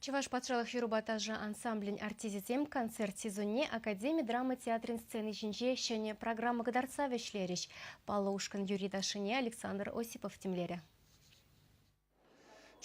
Чӑваш патшалӑх юрӑпа ташӑ ансамблӗн артисчӗсем концерт сезонне академи драма театрӗн сцени ҫинче ҫӗнӗ программа кӑтартса вӗҫлерӗҫ. Паллӑ ушкӑн юрри-ташшине Александр Осипов тимлерӗ.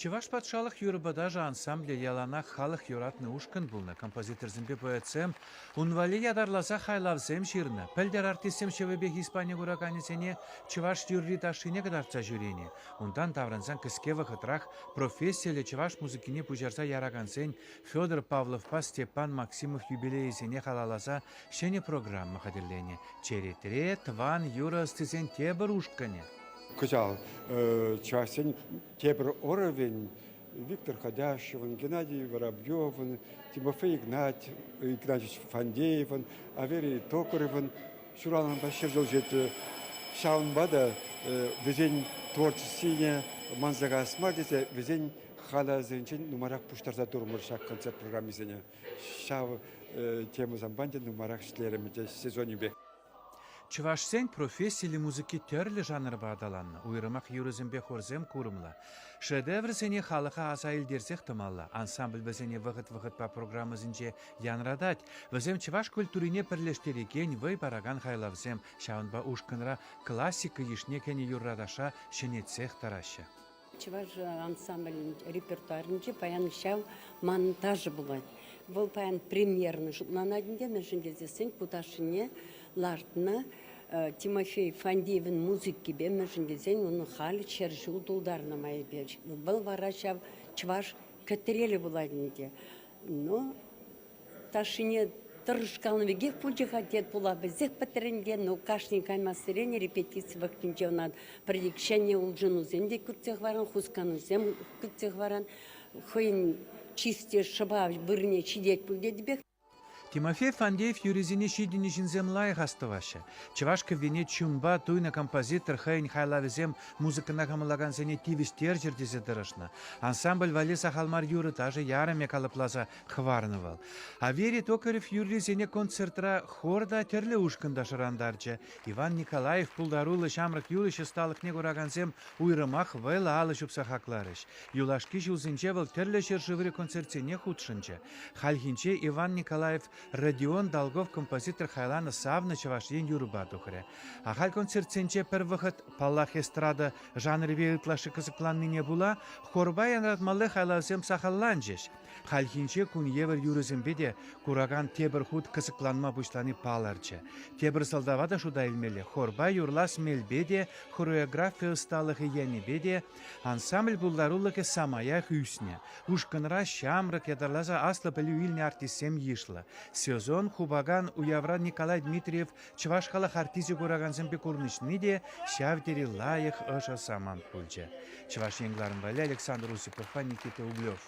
Чӑваш патшалӑх юрӑпа ташӑ ансамблӗ яланах халӑх юратнӑ ушкӑн пулнӑ. Композиторсемпе поэтсем ун валли ятарласа хайлавсем ҫырнӑ. Пӗлтӗр артистсем ҫӑвӗпех Испани кураканӗсене чӑваш юрри-ташшине кӑтартса ҫӳренӗ. Унтан таврӑнсан кӗске вӑхӑтрах профессиллӗ чӑваш музыкине пуҫарса яракансен Федор Павловпа Степан Максимов юбилейӗсене халалласа ҫӗнӗ программа хатӗрленӗ. Черетре тӑван юрӑ ӑстисен тепӗр ушкӑнӗ. Кӑҫал чӑвашсен тепӗр ӑрӑвӗн Виктор Ходяшевӑн, Геннадий Воробьевӑн, Тимофей Игнатьевич Фандеевӑн, Аверий Токаревӑн ҫуралнӑ ҫӗршыв ҫитрӗ. Ҫавӑнпа та вӗсен творчествине манса каяс мар тесе вӗсен халалӗсенчен нумайрах пуҫтарса турӑмӑр ҫак концерт программисене. Ҫав темӑсемпе те нумайрах ӗҫлерӗмӗр те сезонӗпе. Чӑвашсен профессиллӗ музыки тӗрлӗ жанрпа аталаннӑ, уйрӑмах юрӑсемпе хорсем курӑмлӑ. Шедеврсене халӑха аса илтерсех тӑмалла. Ансамбль вӗсене вӑхӑт-вӑхӑтпа программӑсенче янратать. Вӗсем чӑваш культурине пӗрлештерекен, вӑй паракан хайлавсем, ҫавӑнпа ушкӑнра классика йышне кӗнӗ юрра-ташша ҫӗнетсех тӑраҫҫӗ. Чӑваш ансамблӗн репертуарӗнче паян ҫав манӑн ташӑ пулать. Вӑл паян премьернӑй шутланать ӗнтӗ, мӗншӗн тесессӗн ку ташшине лартнӑ Тимофей Фандеевӑн музыкипе, мӗншӗн тесен унӑн халь 100 ҫул тултарнӑ майӗпе. Вӑл вара ҫав чӑваш кӗтрелӗ пулать ӗнтӗ. Но Ташшине тӑрӑшкалнӑ пекех пулчӗ-ха, тет пула пӗлсех пӗтрӗн те, но кашни каймассерен репетици вӑхӑтӗнче ӑна пӗр-ик ҫӗнӗ улшӑнусем те кӳртсе хӑваран, хусканусем кӳртсе хӑваран. Хӑйӗн чисти шӑпа вырӑнне ҫитет пуль тетӗпех. Тимофей Фандеев юрисене ҫитӗннӗ ҫынсем лайӑх астӑваҫҫӗ. Чӑваш кӗввине чунпа туйнӑ композитор хӑйӗн хайлавӗсем музыкӑна кӑмӑллакансене тивӗҫтерчӗр тесе тӑрӑшнӑ. Ансамбль валли сахал мар юрӑ-ташӑ ярӑмӗ калӑпласа хӑварнӑ вӑл. Аверий Токарев юррисене концертра хор та тӗрлӗ ушкӑнта шӑрантарчӗ. Иван Николаев пултаруллӑ ҫамрӑк юрӑҫ ӑсталӑхне куракансем уйрӑмах вӑйлӑ алӑ ҫупса хакларӗҫ. Юлашки ҫулсенче вӑл тӗрлӗ ҫӗршыври концертсене хутшӑнчӗ. Хальхинче Иван Николаев Родион Долгов композитор хайланӑ «Савнӑ Чӑваш Ен» юрӑпа тухрӗ. Ахаль концертсенче пӗр вӑхӑт, паллах, эстрада жанрӗпе ытлашши кӑсӑкланнине пула хорпа янратмалли хайлавсем сахалланчӗҫ. Хальхинче кун евӗр юрӑсемпе те куракан тепӗр хут кӑсӑкланма пуҫлани палӑрчӗ. Тепӗр сӑлтава та шута илмелле: хорпа юрлас мелпе те, хореографи ӑсталӑхӗ енӗпе те ансамбль пултарулӑхӗ самаях ӳснӗ. Ушкӑнра ҫамрӑк ятарласа аслӑ пӗлӳ илнӗ артистсем йышлӑ. Сезон хупакан уявра Николай Дмитриев чӑваш халӑх артисчӗ куракансемпе курнӑҫни те ҫав тери лайӑх ӑшӑ самант пулчӗ. Чӑваш Ен кӑларӑм валли Александр Осиповпа Никита Углев.